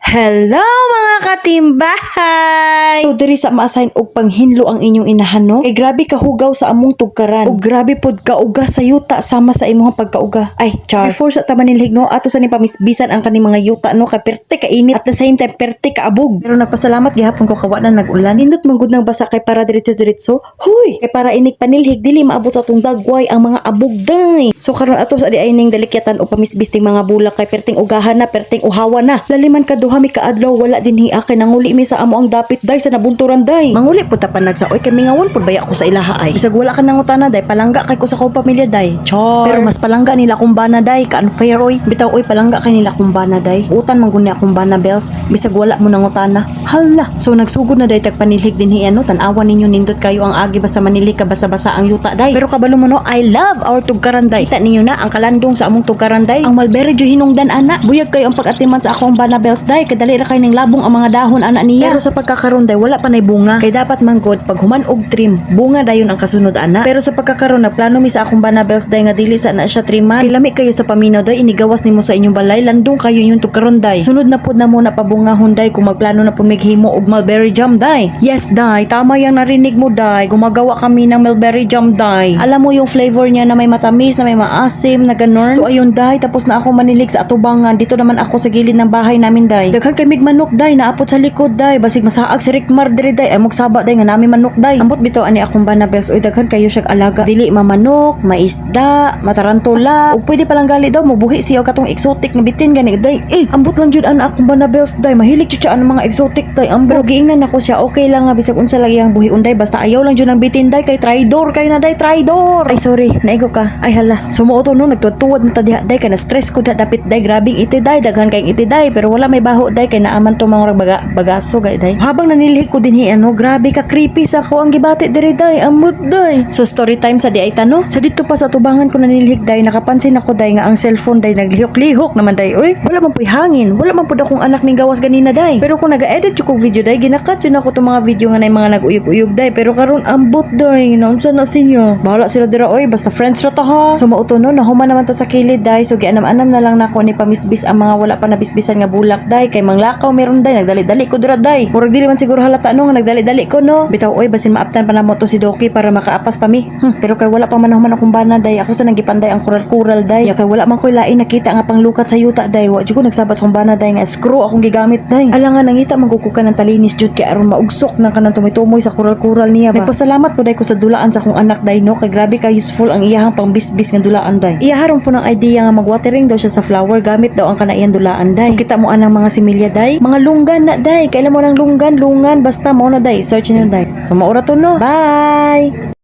Hello, mga katimbahay! So diri sa ma-assign og panghinlo ang inyong inahan, no? Kay grabe kahugaw sa among tugkaran. Ug grabe pod kauga sa yuta sama sa imong pagkauga. Ay, char. Before sa ta manilhig, no, ato sa ni pamisbisan ang kaning mga yuta, no, kay perte ka init, at the same time perte ka abog. Pero nagpasalamat gihapon ko kawa na nag-ulan. Nindot man gud nang basa kay para diretso-diretso. Huy, kay para inig panilhig dili maabot sa atong dagway ang mga abog, day. So karon ato sa di ay ning dalikyatan o pamisbis ning mga bulak kay perting ugahan na, perting uhawa na. Laliman ka duha mi kaadlaw wala din hiya kay nanguli mi sa amo ang dapit, day, sa nabunturan, day. Manguli pud ta panagsa oy kay mingawon pud baya ko sa ilaha ay. Bisag wala ka nangutana, day, palangga kay ko sa akong pamilya, day. Char. Pero mas palangga nila akong bana, day, ka unfair oy. Bitaw oy, palangga kay nila akong bana, day. Utan man gud ni akong bana, bells. Bisag wala mo nangutana. Hala. So nagsugod na day tag panilhig din hiya, no. Tan-awan ninyo, nindot kayo ang agi basta manilhig ka, basa-basa ang yuta, day. Pero kabalo mo, no, I love our tugkaran, day. Kita ninyo na ang kalandong sa among tugkaran, day. Ang mulberry jud hinungdan ana. Buyag kayo ang pag-atiman sa akong bana, bells, day. Kay dali ra kay ning labong ang mga dahon ana niya. Pero sa pagkakaron, day, wala pa nay bunga. Kay dapat man gud pag human og trim, bunga dayon ang kasunod ana. Pero sa pagkakaron nagplano mi sa akong bana, bells, day, nga dili sa na siya triman. Kay lami kayo sa paminaw, day, inigawas nimo sa inyong balay, landong kayo inyong tugkaron, day. Sunod na pud na mo na pabungahon, day, kung magplano na pud mighimo og mulberry jam, day. Yes, day, tama yang narinig mo, day. Gumagawa kami ng mulberry jam, day. Alam mo yung flavor niya na may matamis, na may maasim, na ganun. So ayun, day, tapos na ako manilig sa atubangan. Dito naman ako sa gilid ng bahay namin, day. Daghan kay mig manok, day, naapot sa likod, day. Basig masaag si Rickmar diri, day. Ay magsaba, day, nga nami manok, day. Ambot bitaw ani akong bana, bells oy, daghan kayo siyag alaga. Dili mamanok, maisda, matarantula. O pwede palang gali daw mobuhi siya og katong exotic nga bitin gani, day. Eh, ambot lang jud ana akong bana, bells, day. Mahilig jud siya ang mga exotic, day. Ambot. Pero giingnan ako siya, okay lang nga bisag unsa lagi ang buhi unday basta ayaw lang jud ang bitin, day, kay traidor kay na, day, traidor. Ay, sorry, naigo ka. Ay hala. Sumuoto no, nagtuwad na ta diha, day, kay na stress ko diha dapit, day. Grabing iti, day, daghan kay iti, day, pero wala may baho, day, kay naaman to mga baga, bagaso gay, day. Habang nanilhig ko din hi ano, grabe ka creepy sa ako ang gibati diri, day. Amot, day. So story time sa di ay tano. So dito pa sa tubangan ko nanilhig, day, nakapansin ako, day, nga ang cellphone, day, naglihok-lihok naman, day. Uy, wala man puy hangin, wala man pud akong anak ning gawas ganina, day. Pero kung naga-edit jud kog video, day, ginakat jud ako tong mga video nga nay mga nag-uyog-uyog, day. Pero karon ambot, day, naunsa na siya. Bahala sila dira oy, basta friends ra ta ha. So mauto no, nahuman naman ta sa kilid, day. So gianam-anam na lang nako ni pamisbis ang mga wala pa nabisbisan nga bulak, day, kay manglakaw meron, day, nagdali-dali ko dira, day. Murag dili man siguro halata no nga nagdali-dali ko, no. Bitaw oy, basin maaptan pa namo to si Doki para makaapas pa mi. Pero kay wala pa man nahuman akong bana, day, ako sa nanggipanday ang kural-kural, day. Ya kay wala man koy lain nakita nga panglukat sa yuta, day. Wa jud ko nagsabat sa akong bana, day, nga screw akong gigamit, day. Alangan nangita man ko ng talinis jud kay aron maugsok nang kanang tumitumoy sa kural-kural niya ba. Nagpasalamat po day ko sa dulaan sa akong anak, day, no, kay grabe ka useful ang iyahang pangbisbis nga dulaan, day. Iyaharon po ng idea nga magwatering daw siya sa flower gamit daw ang kanaiyan dulaan, day. So kita mo anang mga similya, day, mga lunggan na, day. Kailan mo ng lunggan, lungan, basta mo na, day. Search niyo, day. So maura to no. Bye.